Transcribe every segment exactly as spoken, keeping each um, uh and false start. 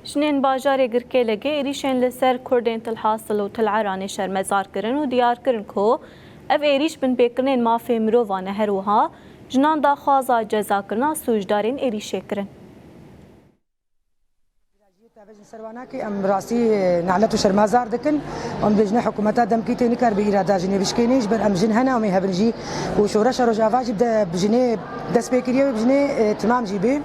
Jinên bajarê Girkêlegê êrîşên li ser Kurdên Til Hasil û Til Eranê şermezar kirin û diyar kirin ku ev êrîş binpêkirinên mafê mirovan e, her wiha jinan daxwaza cezakirina sûcdarên êrîşê kirin. Em rastî nelet û şermezar dikin. Em dibêjine hikûmeta demkî tê nikaribe îrada jinê bişkênê, ji ber em jin hene, em ê hebin jî û şoreşa Rojava jî bi jinê dest pê kiriye, bi jinê, e, timam jî bê.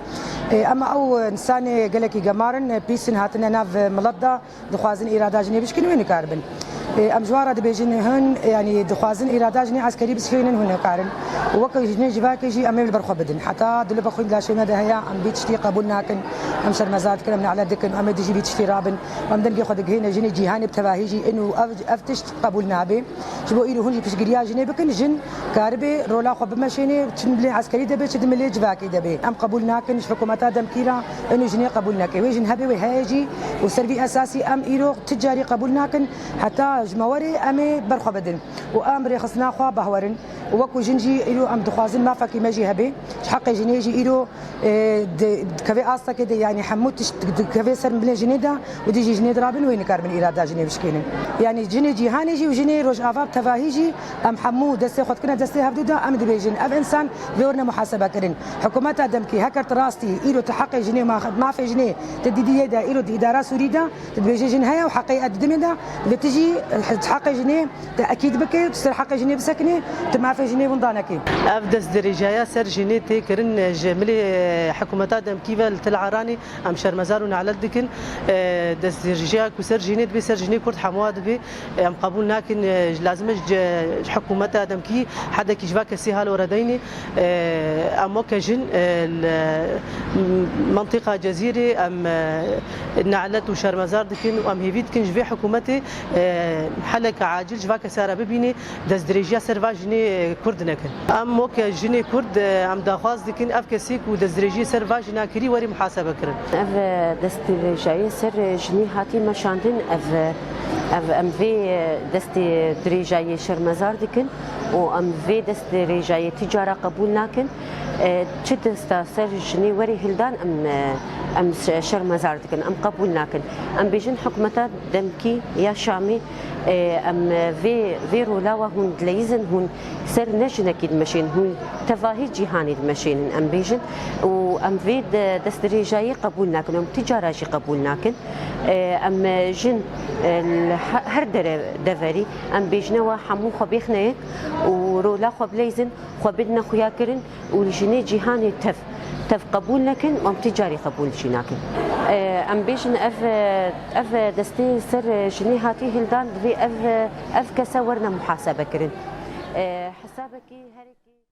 E, ema ew, e, însanê gelekî gemar in, e, pîs in, hatine nav, e, milet de, dixwazin îrada jinê bişkin, wê nikaribin. E, em ji wan re dibêjin, hûn, e, yanî dixwazin îrada jinê eskerî bişkênin, hûn nikarin. Û weke jinê civakê jî em ê li ber xwe bidin. Heta dilova xwe di laşê me de heye, em vî tiştî qebûl nakin. Em şermezar dikin, em nelet dikin, em ê dijî vî tiştî rabin. Em dengê xwe digihîne jinê cîhanê bi tevahî jî, ino ev, ev tişt qebûl nabe. Ji bo îro hûn jî piştgiriya jinê bikin, jin karibê rola xwe bimeşênê, çi di milê eskerî de be, çi di milê civakê de be. Em qebûl nakin ji hikûmeta demkî re ino jinê qebûl neke. Wê jin hebe, wê heye jî û ser vî esasî em îro ti carî qebûl nakin. Heta ji me werê em ê ber xwe bidin û em rêxistina xwe behwerin. Û wekû jin jî îro em dixwazin mafekî me jî hebe. Ji heqê jinê jî îro e, di, dikeve astekê de, yanî hemû tişt dikeve ser milê jinê de û dijî jinê dirabin, wê nikaribin îrada jinê bişkênin. Yanî jinê cîhanê jî û jinê Rojava bi tevahî jî em hemû destê xwe dikine destê hevdû de, em dibêjin, ev însan vê werine muhasebe kirin. Hikûmeta demkî, heker tu rastî îro tu heqê jinê, ma-, mafê jinê tu didî yê de, îro di îdara Sûrî de, tu dibêjî jin heye û heqê e didimê de, divê tu jî, e, heqê jinê te ekîd bike, tu ser heqê jinê bisekinê, tu mafê jinê winda nekê. Ev destdirêjaya ser jinê tê kirin ji milê, e, hikûmeta demkî ve li Til Eranê, em şermezar û nelet dikin. E, destdirêjaya ku ser jinê dibe, ser jinê Kurd hemûa dibe. Em qebûl nakin, e, lazim e ji, ji hikûmeta demkî hedekî ji va kesî hal were deynê. E, em weke jin, e, li, m-, mentiqa Cezîrê em, e, nelet û şermezar dikin û em hêvî dikin ji vê hikûmetê, e, heleke acil ji va kesa re bibîne, destdirêjiya ser va jinê, e, Kurd nekin. Em weke jinê Kurd, e, em daxwaz dikin ev kesê ku destdirêjiyê ser va jina kirî werî muhasebe kirin. Ev, e, destdirêjayê ser, e, jinê hatî meşandin, ev, e, ev em vê, e, destdirêjayê şermezar dikin û em vê destdirêjayê ti cara qebûl nakin. E, çi desta ser jinê werê hildan em, e, em şe-, şermezar dikin, em qebûl nakin. Em bêjin hikûmeta demkî ya Şamê, e, em vê, vê rola we hûn dileyizin, hûn ser ne jinekî dimeşên, hûn tevahî cîhanê dimeşênin, em bêjin. Û em vê de-, destdirêjayê qebûl nakin, em ti cara jî qebûl nakin. E, em jin, e, li he-, her dere deverî, em bêjine we hemû xwe bêxine yek û rola xwe bileyzin, xwe bidine xuyakirin û li jinê cîhanê tev, tev qebûl nekin, em ti carî qebûl jî nakin. E, em bêjin ev, ev destê ser jinê hatî hildan, divê ev, ev kese werine muhasebe kirin. E, hesabekî herikî